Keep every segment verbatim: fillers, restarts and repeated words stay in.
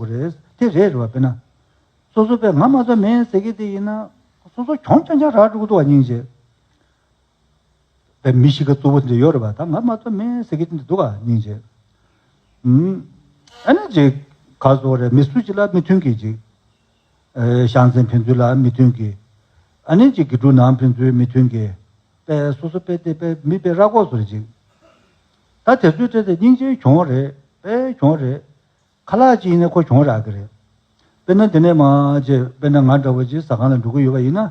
རེད། དེ་རེད་རེད་བ། དཔེར་ན། སོ་སོ་པས་ང་མ་གཏོགས་མེད་ཟེར་གི་དེ་ཡིན་ན། སོ་སོ་གྱོང་རྐྱང་རྐྱང་རག་འགྲོ་གི་འདུག་བ། སྙིང་རྗེ། པའི་མི་གཤིས་ཀ་རྩུབ་པོ་དེ་འདྲ་ཡོད་རེད་བ། ད་ང་མ་གཏོགས་མེད་ཟེར་གི་དེ་འདྲ་འདུག་ག། སྙིང་རྗེ། ཨུམ། ཨ་ནི་ཅིག་ག་ཟེར་རེད། མི་སུ་གཅིག་ལ་མི་མཐུན་གི་ཅིག་ཨེ། ཤ་ཚའི་ཕན་ཚུན་ལ་མི་མཐུན་གི། ཨ་ནི་ཅིག་དགེ་ཕྲུག་ནང་ཕན་ཚུན་མི་མཐུན་གི། པའི་སོ་སོ་པའི་དེ་པའི་མི་པའི་ར་སྐོར་བཟོ་རེད་ཅིག་ད་དེ་ཚོའི་གྲས་དེ་སྙིང་རྗེ་གྱོང་རེད། པའི་གྱོང་རེད། ཁ་ལག་ཅིག་ཡིན་ན་ཁོ་གྱོང་རག་གི་རེད། དཔེར་ན་དེ་ནས་མ་བྱས། དཔེར་ན་ང་འདྲ་བོ་ཅིག་ཟ་ཁང་ལ་འགྲོ་གི་ཡོད་པ་ཡིན་ན།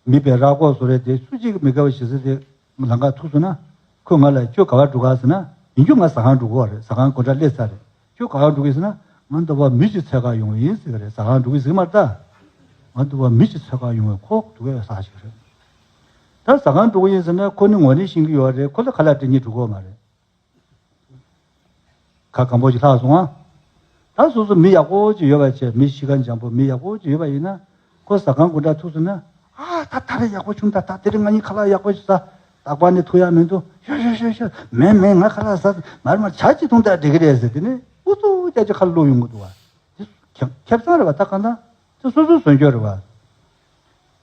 མི་པའི་ར་སྐོར་བཟོ་རེད་དེ། སུ་གཅིག་གིས་མི་དགའ་བ་བྱེད་ས་དེ་ལམ་ཁ་ཐུག་སོང་ན། ཁོས་ང་ལ་ཁྱོད་ག་པར་འགྲོ་ག་ཟེར་ན། ཡིན་རྒྱུ་ང་ཟ་ཁང་འགྲོ་གི་ཡོད་རེད། ཟ་ཁང་སྒོ་འགྲམ་སླེབས་ཚར་རེད། ཁྱོད་ག་པར་འགྲོ་གི་ཟེར་ན། ང་འདི་བར་མི་གཅིག་འཚོལ་ག་ཡོང་བ་ཡིན་ཟེར་གི་རེད། ཟ་ཁང་འགྲོ་གི་ཟེར་གི་མ་རེད་ད། ང་འདི་བར་མི་གཅིག་འཚོལ་ག་ཡོང་བའི་ཁོག་འདུག་གས་ཟ་ཞིག་རེད། ད་ཟ་ཁང་འགྲོ་གི་ཡིན་ཟེར་ན། ཁོ་ནི་ངོ་ནས་ཤེས་ཀྱི་ཡོད་རེད། ཁོ་ལ་ཁ་ལག་སྤྲད་སྙིང་འདོད་ཀྱི་ཡོད་མ་རེད། ཁ་གང་པོ་ཞིག་ལྷག་སོང་ཨ། ད་སོ་སོ་མི་ཡག་པོ་ཅིག་ཡོད་པ་བྱས། མི་གཤིས་ཀ་འཇམ་པོ་མི་ཡག་པོ་ཅིག་ཡོད་པ་ཡིན་ན། ཁོ་ཟ་ཁང་སྒོ་འགྲམ་ཐུག་སོང་ན། ཨ། ད་ད་རེས་ཡག་པོ་བྱུང་། ད་ད་དེ་རིང་ང་གཉིས་ཁ་ལག་ཡག་པོ་ཞིག་ཟ། རྟག་པར་ནས་ཐུག་ཡག་མི་འདུག་ཤོག་ཤོག་ཤོག་ཤོག་མེད་མེད། ང་ཁ་ལག་ཟ་མ་རེད་མ་རེད། ཇ་གཅིག་འཐུང་ད་འགྲིག་གི་རེད་ཟེར། དེ་ནས་ཨུ་ཚུགས་རྒྱག་ཅིག་ཁ་ལོག་ཡོང་གི་འདུག་བ། དེ་ཁེ་ཁེ་བཟང་རེད་བ། ད་གང་ལྟར་དེ་སོ་སོའི་བཟོ་བཅོས་རེད་བ།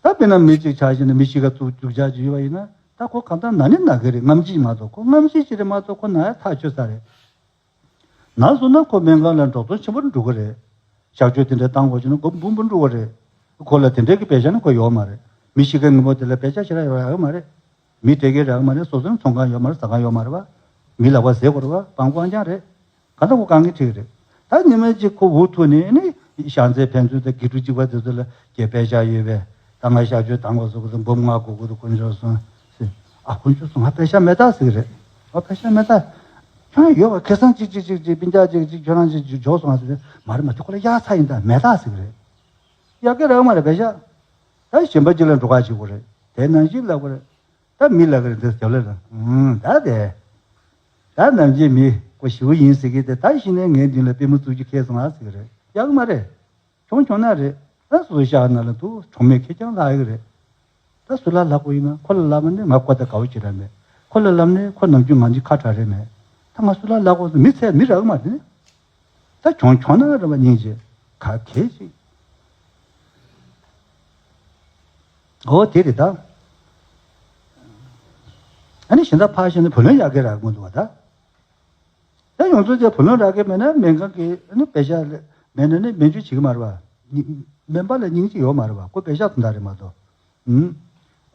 ད་དཔེར་ན་མི་གཅིག་ཆགས་ཤིང་ནས་མི་གཤིས་ཀ་རྩུབ་རྒྱུག་ཆགས་ཅིག་ཡོད་པ་ཡིན་ན། ད་ཁོ་གང་ལྟར་ན་ནི་ན་གི་རེད། རྔམ་བརྗིད་མ་གཏོགས། ཁོ་རྔམ་བརྗིད་ཅིག་རེད་མ་གཏོགས། ཁོ་ན་ཡ་ཐག་ཆོད་ས་རེད། ན་སོང་ན་ཁོ་སྨན་ཁང་ལ་འགྲོ་སོང་ཆེན་པོ་འགྲོ་གི་རེད། གཤག་བཅོས་དེ་འདྲ་བཏང་དགོས་བྱུང་ན་སྒོར་འབུམ་འབུམ་འགྲོ་གི་རེད། ཁོ་ལ་དེ་འདྲའི་གི་པེ་ཤ་ནི་ཁོ་ཡོད་མ་རེད། མི་གཤིས་ཀ་ངན་པོ་དེ་ལ་པེ་ཤ་ཞེ་དྲག་ཡོད་ཡོད་མ་རེད། མི་སྤྲད་མཁན་རག་གི་མ་རེད། སོ་སོའི་ཚོང་ཁང་ཡོད་མ་རེད། ཟ་ཁང་ཡོད་མ་རེད་བ། མི་ལག་པ་ཟས་དགོས་རེད་བ། སྤྲང་པོ་རྐྱང་རེད། གང་ལྟར་ཁོ་དཀའ་ངལ་འཕྲད་ཀྱི་རེད། ད་ཉི་མ་གཅིག་ཁོ་འུ་ཐུག་ནས་ནི་ཤ་ཚའི་ཕན་ཚུན་དང་དགེ་ཕྲུག་གཅིག་པ་དེ་ཚོ་ལ་རྒྱའི་པེ་ཤ་ཡོད་པས། ད་ང་གཤག་བཅོས་བཏང་དགོས་བཟོ་གི་འདུག་འབུམ་ལྔ་དགོས་ཀྱི་འདུག་དཀོན་མཆོག་གསུམ་ཟེར། ཨ། དཀོན་མཆོག་གསུམ། ང་པེ་ཤ་མེད་ད་ཟེར་གི་རེད། ང་པེ་ཤ་མེད་ད། ཁྱོད་ཡོད་པ་ཁེ་བཟང་གཅིག་གཅིག་གཅིག་གཅིག་སྤུན་ཀྱག་གཅིག་གཅིག་ཁྱོད་རང་གཅིག་འཇོག་སོང་ང་ཟེར། མ་རེད་མ་རེད། ཁོ་ལ་གཡར་ཚར་ཡིན་ད། མེད་ད་ཟེར་གི་རེད། གཡར་གི་རག་མ་རེད་པེ་ཤ། ད་གཞན་པ་གཅིག་ལ་འགྲོ་ཁ་བྱེད་དགོས་རེད། དེ་ནང་བཞིན་ལབ་དགོས་རེད། ད་མི་ལབ་ཀྱི་རེད། འདི་རྒྱབ་ལ་ར། ཨུམ། ད་དེ། ད་ནམ་རྒྱུན་མི་ཁོ་ཞེ་པོ་ཡིན་ཟེར་གི་དེ། ད་གཞི་ནས་ངའི་མདུན་ལ་པུས་མོ་བཙུགས་རྒྱུ་ཁེལ་སོང་ང་ཟེར་གི་རེད། ཡག་གི་མ་རེད། གྱོང་གྱོང་ན་རེད། ད་སོ་སོ་ཤག་ནང་ལ་འདུག་གྲོགས་མེད་ཁེར་རྐྱང་ལྷག་ཡོད་རེད། ད་སུ་ལ་ལབ་དགོས་ཡིན་ན། ཁོ་ལ་ལབ་ན་ནི་ང་ཁོ་དང་དགའ་བོ་ཅིག་ར་མེད། ཁོ་ལ་ལབ་ན་ཁོ་ནམ་རྒྱུན་ང་ཚོའི་ཁ་གྲག་རེད་མེད། ད་ང་སུ་ལ་ལབ་དགོས་ཟེར། མི་ཚེ་མི་རག་གི་མ་རེད་ནི། ད་གྱོང་གྱོང་ན་རེད་པ། སྙིང་རྗེ་ག་གེ་ཞིག་འོ་དེ་རེད་ད། ཨ་ནི་གཞན་དག་ཕར་བཞག་ན་བུ་ལོན་ཡག་གི་རག་གི་མི་འདུག་བ་ད། ད་ཡོངས་རྫོགས་ཀྱི་བུ་ལོན་རག་གི་མེད་ན། སྨན་ཁང་གི་ཨ་ནི་པེ་ཤ་མེད་ན་ནི་སྨན་བཅོས་བྱེད་ཀྱི་མ་རེད་བ། སྨན་པ་ལ་སྙིང་རྗེ་ཡོད་མ་རེད་བ། ཁོ་པེ་ཤ་དོན་དག་རེད་མ་གཏོགས། ཨུམ།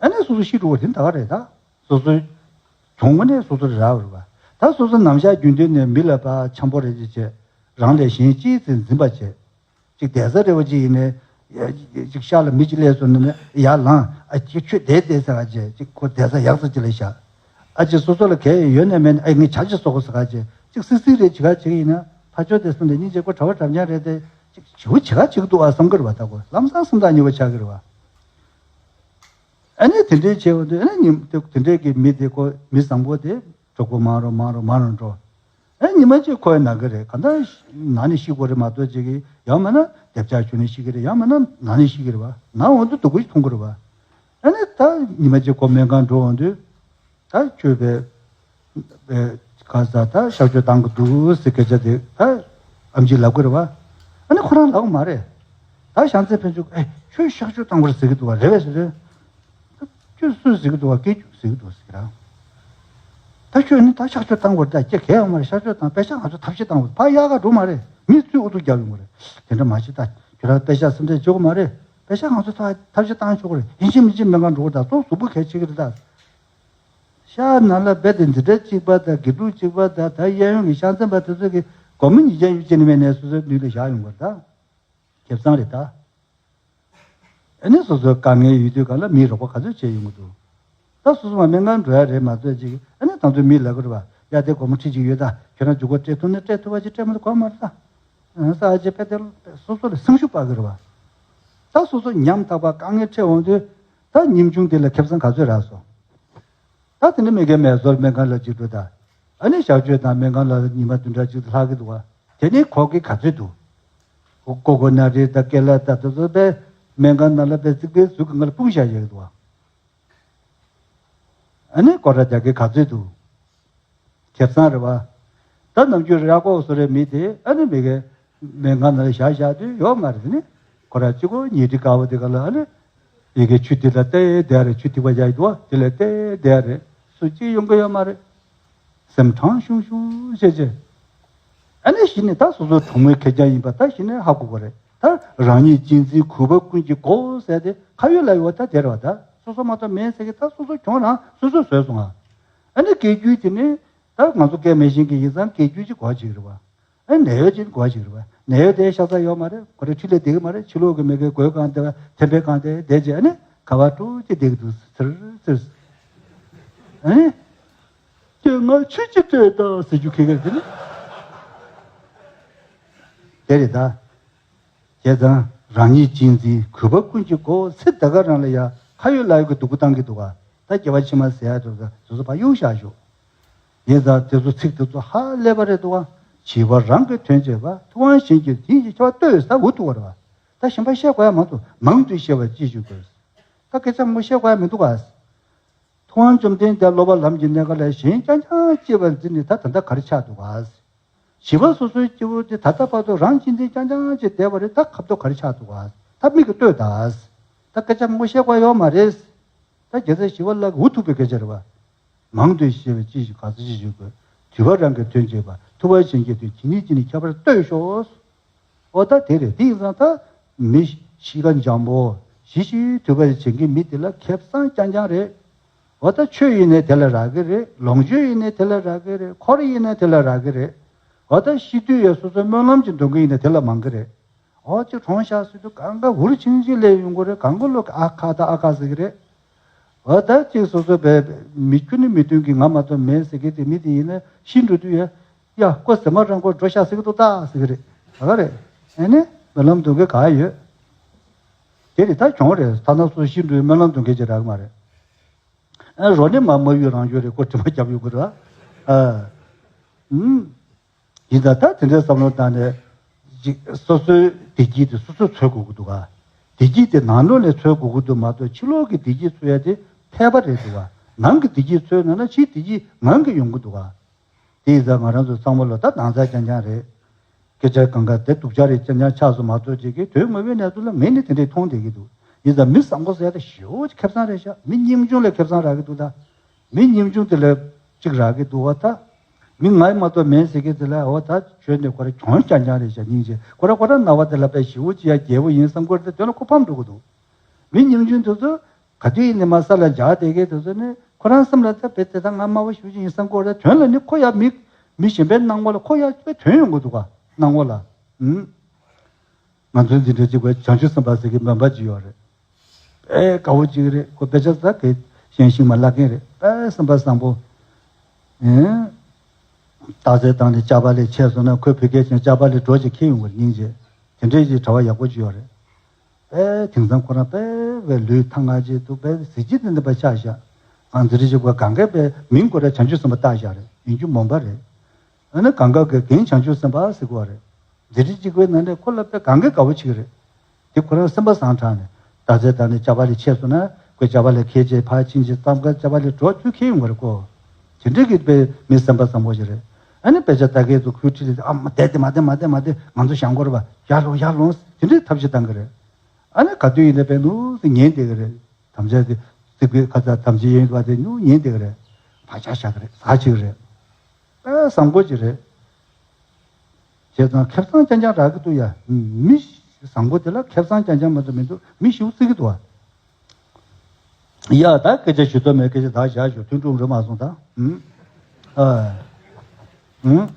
ཨ་ནི་སོ་སོ་ཤི་འགྲོ་བ་དེ་ད་ག་རེད་ད། སོ་སོའི་གྱོང་པོ་ནི་སོ་སོར་རག་པ་རེད་བ། ད་སོ་སོ་ནམ་ཞག་རྒྱུན་དུ་ནས་མི་ལ་ཕར་འཆམ་པོ་རེ་ཅིག་བྱས། རང་ལས་གཞན་གཅེས་ཟེར་འཛིན་པ་བྱས། ཅིག་བསྡད་ས་རེ་བ་ཅིག་ཡིན་ནའི། ཡ། ཅིག་ཤག་ལ་མི་ཅིག་སླེབས་སོང་ན་ནི་ཡར་ལངས། ཨ། ཅིག་ཁྱོད་བསྡད་བསྡད་ཟེར་བ་བྱས། ཅིག་ཁོ་བསྡད་ས་ཡག་ས་ཅིག་ལ་བཞག་ཨ། ཅིག་སོ་སོ་ལ་གལ་ཡོད་ནའི་མེད་ནའི། ཨ། ངས་ཇ་ཅིག་གསོག་གོ་ཟེར་ག་བྱས། ཅིག་སིག་སིག་རེ་བྱེད་ག་བྱེད་ཀྱི་ཡིན་ན། ཕར་ཕྱོགས་དེ་སེམས་ལ་སྙིང་རྗེ། ཁོ་གྲྭ་པ་གྲྭ་རྐྱང་རེད་དེ། ཅིག་ཞེ་པོ་བྱེད་ག་བྱེད་ཀྱི་འདུག་ཨ་བསམ་གྱི་རེད་བ། ད་ཁོ་ལམ་སང་སེམས་ཐག་ཉེ་བོ་ཆགས་ཀྱི་རེད་བ། ཨ་ནི་དེ་འདྲའི་བྱས་པ་དེ། ཨ་ནི་ཉིན་དེ་དེ་འདྲའི་གི་མི་དེ། ཁོ་མི་བཟང་པོ་དེ། གྲོགས་པོ་མང་རུ་མང་རུ་མང་རུ་འགྲོ། ཨ། ཉི་མ་གཅིག་ཁོའི་ན་གི་རེད། གང་ལྟར་ན་ནས་ཤི་དགོས་རེད་མ་གཏོགས། ཅིག་གི་ཡང་མིན་ན་རྒྱབ་ཆག་ཞུ་ནས་ཤི་གི་རེད། ཡང་མིན་ན་ན་ནས་ཤི་གི་རེད་བ། ན་འོང་དུས་སྡུག་པོ་ཞིག་མཐོང་གི་རེད་བ། ཨ་ནི་ད་ཉི་མ་གཅིག་ཁོ་སྨན་ཁང་འགྲོ་འོང་དུས། ད་ཁྱོད་པའི་པའི་ག་ས་ད་གཤག་བཅོས་བཏང་གི་འདུག་ཟེར་སྐད་ཆ་དེ་ད་ཨེམ་ཆིས་ལབ་གི་རེད་བ། ཨ་ནི་ཁོ་རང་ལབ་གི་མ་རེད། ད་ཤ་ཚའི་ཕན་ཚུན། ཨེ། ཁྱོད་གཤག་བཅོས་བཏང་དགོས་རེད་ཟེར་གི་འདུག་བ། རེད་པས་ཟེར་དུས། ཁྱོད་སུས་ཟེར་གི་འདུག་བ། སྐད་ཅིག་ཟེར་གི་འདུག་ཟེར་གི་རང་། ད་ཁྱོད་ནི་ད་གཤག་བཅོས་བཏང་དགོས་རེད། ད་ཁྱེད་གས་ཡོང་མ་རེད། གཤག་བཅོས་བཏང་། པེ་ཤག་ང་ཚོ་ཐབས་ཤེས་བཏང་དགོས། ཕར་གཡར་ག་འགྲོ་མ་རེད། མི་ཚོས་ཨུ་ཚུགས་རྒྱབ་ཡོང་གི་རེད། དེ་འདྲ་མ་བྱེད། ད་ཁྱོད་རང་པེ་ཤག་སེམས་ཁྲལ་བྱེད་དགོས་མ་རེད། པེ་ཤག་ང་ཚོ་ཐ་ཐབས་ཤེས་བཏང་ཆོག་གི་རེད། ཡིན་གཅིག་མིན་གཅིག་སྨན་ཁང་འགྲོ་དགོས། ད་གཙོ་གཟུགས་པོ་གལ་ཆེ་གི་རེད་ད། ཤག་ནང་ལ་རྦད་དེ་འཛིན་གྲྭ་གཅིག་པ་དང་། དགེ་ཕྲུག་གཅིག་པ་དང་། ད་གཡས་གཡོན་གྱི་ཤ་ཚན་པ་དེ་ཚོ་གིས་སྒོར་མོ་ཉིས་བརྒྱ་ཡོད་ཅེ་ནི་མེད་ནས་སོ་སོའི་མདུན་ལ་བཞག་ཡོང་གི་རེད་ད། ཁེ་བཟང་རེད་ད། ཨ་ནི་སོ་སོའི་དཀའ་ངལ་ཡོད་དུས་སྒང་ལ་མིས་རོགས་པ་ག་ཚོད་བྱས་ཡོང་གི་འདུག་ད་སོ་སོ་མ་སྨན་ཁང་འགྲོ་ཡ་རེད་མ་གཏོགས། ཅིག་ཨ་ནི་དང་དུ་མིས་ལབ་གི་རེད་བ། ཡ། དེ་སྒོར་མོ་ཁྲི་གཅིག་ཡོད་ད། ཁྱོད་རང་མཇུག་ག་སྤྲད་ཐུབ་ན་སྤྲད་ཐུབ་པ་ཅིག་སྤྲད་མ་ཐུབ་གོ་མ་རེད་ད། ཨ། ས་ཨ་ཅེ་ཕེ་དེ་སོ་སོ་ལ་སེམས་ཤུགས་སྤར་གི་རེད་བ། ད་སོ་སོ་ཉམ་ཐག་པ་དཀའ་ངལ་འཕྲད་འོང་དུས། ད་ཉིན་ཆུང་དེ་ལ་ཁེ་བཟང་ག་ཚོད་རག་སོང་། ད་དེ་འདྲ་མི་རྒན་མེད་ཟོར་སྨན་ཁང་ལ་ཅིག་འགྲོ་ད། ཨ་ནི་གཤག་བཅོས་དང་སྨན་ཁང་ལ་ཉི་མ་བདུན་ཕྲག་གཅིག་ལྷག་གི་འདུག་བ། དེ་ནས་ཁོག་གི་ག་ཚོད་འདུག་ཀོ་ཀོ་ན་རེད་ད། ཀེ་ལ་ད། དེ་ཚོ་པས་སྨན་ཁང་ནང་ལ་པས་རྩིག་པའི་ཟུར་གི་ངར་སྤུངས་བཞག་བཞག་གི་འདུག་བ། ཨ་ནི་སྐོར་ར་རྒྱག་གི་ག་ཚོད་འདུག་ཁེ་བཟང་རེད་བ། ད་ནམ་རྒྱུན་ར་ཀོག་བཟོ་རའི་མི་དེ། ཨ་ནི་མི་རྒན། སྨན་ཁང་ནང་ལ་བཞག་བཞག་དུས་ཡོད་མ་རེད་དེ་ནི། ཁོ་རང་གཅིག་པོ་ཉལ་ཁྲི་དཀར་པོ་དེ་ག་ལ་ཨ་ནི། ཡི་གེ་ཆུ་དེ་ལ་བལྟས་བསྡད་རེད། ཆུ་ཐིགས་པ་བཞག་ཡི་འདུག་བ། དེ་ལ་བལྟས་བསྡད་རེད། སུ་གཅིག་ཡོང་གི་ཡོད་མ་རེད། སེམས་གྲང་ཤུང་ཤུང་བྱས་བྱས། ཨ་ནི་གཞི་ནས་ད་སོ་སོ་གྲོང་མི་ཁེར་རྐྱང་ཡིན་པ་ད་གཞི་ནས་ཧ་གོ་གི་རེད། ད་རང་ཉིད་གཅེས་འཛིན་གུས་པ་ཀུན་གྱི་སྒོ་ཟེར་དེ་ཁ་ཡོད་ལག་ཡོད་ད་དེ་རེད་བ། ད་སོ་སོ་མ་གཏོགས་མེད་ཟེར་གི། ད་སོ་སོ་གྱོང་རང་སོ་སོས་བཟོས་སོང་ང་། ཨ་ནི་སྐད་སྒྱུར་དེ་ནི་ད་ང་ཚོ་སྐད་མི་ཤེས་མཁན་ཡིན་ཙང་སྐད་སྒྱུར་གྱི་གོ་ཅིག་རེད་བ། ཨ་ནད་གཡོག་ཅིག་གོ་ཅིག་རེད་བ། ནད་གཡོག་དེ་ཤ་ཚ་ཡོད་མ་རེད། ཁོ་རེ་འཁྲིས་ལ་བསྡད་གི་མ་རེད། ཕྱི་ལོགས་ཀྱི་མི་གི་གོས་གང་དེ་བ་ཐེམ་པའི་གང་དེ་བསྡད་རྗེས་ཨ་ནི་ཁ་བ་དཀྲུག་ཅིག་བསྡད་གི་འདུག་ཚིར་ཚིར། ཨ་ནི་ཁྱོད་ང་ཆུ་ཅིག་སྤྲད་དང་ཟེར་རྒྱུ་ཁེ་གེར་དེ་ནི་དེ་རེད་ད། བྱས་ཙང་རང་ཉིད་གཅེས་འཛིན་གུས་པ་ཀུན་གྱི་སྒོ་ཚེ་འདི་ག་རང་ལ་ཡ་ཁ་ཡོད་ལག་ཡོད་ཀྱི་སྡུག་པོ་བཏང་གི་འདུག་ག་ད་སྐྱེ་བ་ཕྱི་མ་ཟེར་ཡ་དེ་ཚོ་དེ་ཚོ་ཕར་གཡུག་བཞག་ཤོག་ཡིན་ཙང་དེ་ཚོ་ཚིག་དེ་ཚོ་ཧ་ལས་པ་རེད་འདུག་ག་བྱིས་པ་རང་གི་དོན་བྱེད་པ། ཐུབ་དབང་གཞན་གྱི་དེ་ཡི་ཆེ་བ་ལྟོས་ཟེར་འུ་ཐུག་པ་རེད་བ། ད་གཞན་པ་བཤད་དགོས་ཡ་མ་གཏོགས་མང་དུ་བཤད་པ་ཅི་ཞིག་དགོས། ད་སྐད་ཆ་མང་པོ་བཤད་དགོས་ཡ་མི་འདུག་ག་ཐུབ་དབང་བཅོམ་ལྡན་འདས་སློབ་པ་ལམ་གྱི་གནས་སྐབས་ལ་གཞན་རྐྱང་རྐྱང་གཅེས་པར་འཛིན་ནས་ད་ད་ལྟ་ག་རེ་ཆགས་འདུག་ག་བྱིས་པ་སོ་སོའི་སྐྱེ་བོ་དེ་ད་ལྟ་བར་དུ་རང་གཅེས་འཛིན་རྐྱང་རྐྱང་བྱས་བསྡད་པ་རེད། ད་ཁ་ཐུག་ག་རེ་ཆགས་འདུག་ག་ད་མིག་གིས་ལྟོས་དང་། ད་སྐད་ཆ་མང་པོ་བཤད་དགོས་ཡོད་མ་རེད། ད་རྒྱལ་སྲས་ཞི་བ་ལྷ་གིས་འུ་ཐུག་པའི་སྐད་ཆ་རེད་བ། མང་དུ་བཤད་པས་ཅི་ཞིག་ག་ཚོད་ཅི་ཞིག་དགོས། དུས་བབ་རང་གི་དོན་བྱེད་པ། ཐུབ་པ་གཞན་གྱི་དོན་བྱེད་ནི་ཅི་ནི་ཁྱད་པར་ལྟོས་ཤོག་འོ་ད་དེ་རེད། དེ་ཡིན་ཙང་ད་མི་གཤིས་ཀ་འཇམ་པོ་ཞི་ཞིང་དུལ་བ་བྱེད་མཁན་མི་དེ་ལ་ཁེ་བཟང་རྐྱང་རྐྱང་རེད། འོ་ད་ཆོས་ཡིན་ནའི་དེ་ལ་རག་གི་རེད། ལོངས་སྤྱོད་ཡིན་ནའི་དེ་ལ་རག་གི་རེད། འཁོར་ཡིན་ནའི་དེ་ལ་རག་གི་རེད། འོ་ད་ཤི་དུས་ཡང་སོ་སོའི་སྨོན་ལམ་ཅིག་འདོན་གི་ཡིན་ནའི་དེ་ལ་མང་གི་རེད། འོ་ཅིག་གྲོངས་ཤག་ཟེར་དུས་གང་ག་འུར་ཆིང་ཆིང་སླེབས་ཡོང་གི་རེད། གང་ག་ལོ་ཨ་ཁ་ད་ཨ་ཁ་ཟེར་གི་རེད། འོ་ད་ཅིག་སོ་སོ་བས་མི་ཁྱོད་ནི་མི་མཐུན་གི་ང་མ་གཏོགས་མེད་ཟེར་གི་དེ་མི་དེ་ཡིན་ན་ཤི་འགྲོ་དུས་ཡ། ཡ་ཁོ་ཟེར་མ་རང་ཁོ་འགྲོ་ཤག་ཟེར་གི་འདུག་ད་ཟེར་གི་རེད། ག་ག་རེད། ཨེ་ནི་སྨོན་ལམ་འདོན་གི་ག་ཡོད། དེ་རེད་ད་གྱོང་རེད། ཐ་ན་སོ་ཤི་འགྲོའི་སྨོན་ལམ་འདོན་མཁན་ཅིག་རག་གི་མ་རེད། ཨ་རོ་ནི་མ་མ་ཡུལ་རང་ཡུལ་རེད། ཁོ་དྲི་མ་རྒྱབ་ཡོང་གི་རེད་བ། ཨ། ཨུམ། ཡིན་ད་ད་དེ་འདྲའི་བསམ་བློ་བཏང་ནས་ཅིག་སོ་སོའི་བདེ་སྐྱིད་དེ་སོ་སོས་འཚོལ་དགོས་ཀྱི་འདུག་ག་བདེ་སྐྱིད་དེ་ནང་ལོགས་ནས་འཚོལ་དགོས་ཀྱི་འདུག་མ་གཏོགས་ཕྱི་ལོགས་ཀྱི་བདེ་སྐྱིད་འཚོལ་ཡ་དེ་ཕལ་པ་རེད་འདུག་ག་ནང་གི་བདེ་སྐྱིད་འཚོལ་ན་ན་ཕྱིའི་བདེ་སྐྱིད་ངང་གིས་ཡོང་གི་འདུག་ག་དེ་ཡིན་ཙང་ང་རང་ཚོ་ཚང་མ་ལོ་ད་ནང་ཚ་རྐྱང་རྐྱང་རེད། སྐད་ཆ་གང་ག་དེ་སྡུག་ཅག་རེད། རྐྱང་རྐྱང་ཆགས་སོང་མ་གཏོགས་ཅིག་གི་དོན་དངོས་པོའི་གནས་ཚུལ་ལ་ངས་ནི་དེ་འདྲས་མཐོང་བསྡད་ཀྱི་འདུག་ཡིན་ཙང་མི་བཟང་པོ་ཟེར་ཡ་དེ་ཞེ་པོ་ཁེ་བཟང་རེད་ཤག་མི་སྙིང་ཆུང་ལས་ཁེ་བཟང་རག་གི་འདུག་ད་མི་སྙིང་ཆུང་དེ་ལས་ཅིག་རག་གི་འདུག་བ་ད། མི་ང་མ་གཏོགས་མེད་ཟེར་གི་དེ་ལ་འོ་ད་ཁྱོད་ནི་ཁོ་ར་གྱོང་རྐྱང་རྐྱང་རེད་ཤག་སྙིང་རྗེ་ཁོ་ར་ཁོ་ར་ན་བ་དེ་ལ་དཔེ་ཞེ་པོ་ཅིག་ཡ་རྒྱལ་པོ་ཡིན་བསམ་གི་རེད་དེ་དོན་ལ་ཁོ་ཕམ་འགྲོ་གི་འདུག་མི་སྙིང་རྗེ་དེ་ཚོ་ག་དུས་ཡིན་ནའི་མར་ས་ལ་འཇགས་བསྡད་མཁན་དེ་ཚོ་ནི་ཁོ་རང་སེམས་ལ་ད་དཔེ་དེ་ད་ང་དམའ་བ་ཞེ་པོ་ཅིག་ཡིན་བསམ་གི་རེད། དོན་ལ་ནི་ཁོ་ཡ་མི་མི་གཞན་པའི་སྣང་ངོ་ལ་ཁོ་ཡ་དཔེ་དོན་ཡོང་གི་འདུག་ག་སྣང་ངོ་ལ། ཨུམ། ང་ཚོའི་འཛིན་གྲྭ་གཅིག་པའི་བྱང་ཆུབ་སེམས་དཔའ་ཟེར་གི་སྨན་པ་ཅིག་ཡོད་རེད། དཔེ་དགའ་བོ་ཅིག་རེད། ཁོ་དཔེ་ཆ་ཟ་གི་གཞན་ཤིང་མ་བརླག་མཁན་རེད། དཔེ་སེམས་པ་བཟང་པོ། ཨེ། རྟགས་གསལ་བཏང་ནས་ལྕགས་པ་ལས་ཆས་སོང་ན་ཁོའི་བུ་སྐལ་ཆེན་ལྕགས་པ་ལས་སྒྲོ་ཅིག་ཁྱེར་ཡོང་གི་རེད། སྙིང་རྗེ། དེ་འདྲའི་ཅིག་གྲྭ་པ་ཡག་པོ་ཅིག་ཡོད་རེད། དཔེ་དེང་སང་ཁོ་རང་དཔེ་བའི་ལུས་ཐང་ང་ཅིག་འདུག་དཔེ་གཟི་བརྗིད་ལྡན་པ་ཆགས་ཤག་ང་འཛིན་གྲྭ་གཅིག་པ་གང་གས་དཔེ་མིང་ཁོ་རང་བྱང་ཆུབ་སེམས་དཔའ་བཏགས་བཞག་རེད། ཡིན་རྒྱུ་མོན་པ་རེད། ཨ་ནི་གང་ག་གི་རྒན་བྱང་ཆུབ་སེམས་དཔའ་ཟེར་གོ་བ་རེད། འདི་འདྲ་གཅིག་པའི་ནང་ནས་ཁོ་ལ་དཔེ་གང་གི་དགའ་བོ་ཆེ་གི་རེད། དེ་ཁོ་རང་སེམས་པ་བཟང་དྲགས་ནས་ད་ཚེ་ད་ནི་ལྕགས་པ་ལས་ཆས་སོང་ན་ཁོས་ལྕགས་པ་ལས་ཁྱེར་རྗེས་ཕར་ཕྱིན་རྗེས་ཙམ་ཀ་ལྕགས་པ་ལས་སྒྲོ་ཚུར་ཁྱེར་ཡོང་གི་རེད་ཀོ། དེ་འདྲ་གི་དཔེ་མི་སེམས་པ་བཟང་པོ་ཞིག་རེད། ཨ་ནི་དཔེ་ཆ་ལྟ་མཁན་ཚོ་ཁོའི་འཁྲིས་ལ་ཨ་མ་བསྡད་དེ་མ་བསྡད་མ་བསྡད་མ་བསྡད་ང་ཚོ་བཞེངས་དགོས་རེད་པ། ཡར་ལོངས་ཡར་ལོངས་དེ་འདྲའི་ཐབས་ཤེས་བཏང་གི་རེད། ཨ་ནི་ག་དུས་ཡིན་ན་དཔེ་ནུ་ཟིག་ཉན་བསྡད་གི་རེད། དམ་བཅའ་དེ་རྩིག་པའི་ཁ་ཚ་དམ་བཅའ་ཡིན་པ་དེ་ནུ་ཉན་བསྡད་གི་རེད། བག་ཆགས་བཞག་གི་རེད། ཟ་བྱེད་གི་རེད། དཔེ་བཟང་པོ་ཅིག་རེད། བྱས་ཙང་ཁེ་བཟང་རྐྱང་རྐྱང་རག་གི་འདུག་ཡ། མི་བཟང་པོ་དེ་ལ་ཁེ་བཟང་རྐྱང་རྐྱང་མ་གཏོགས་མི་འདུག་མི་ཞེ་པོ་བརྩི་གི་འདུག་ཨ། ཡ་ད་སྐད་ཆ་ཞུ་ཐབས་མེད། སྐད་ཆ་ད་བཞག་ཞུ་ཐུན་དྲུག་རེ་མ་སོང་ད། ཨུམ། ཨ། ཨུམ།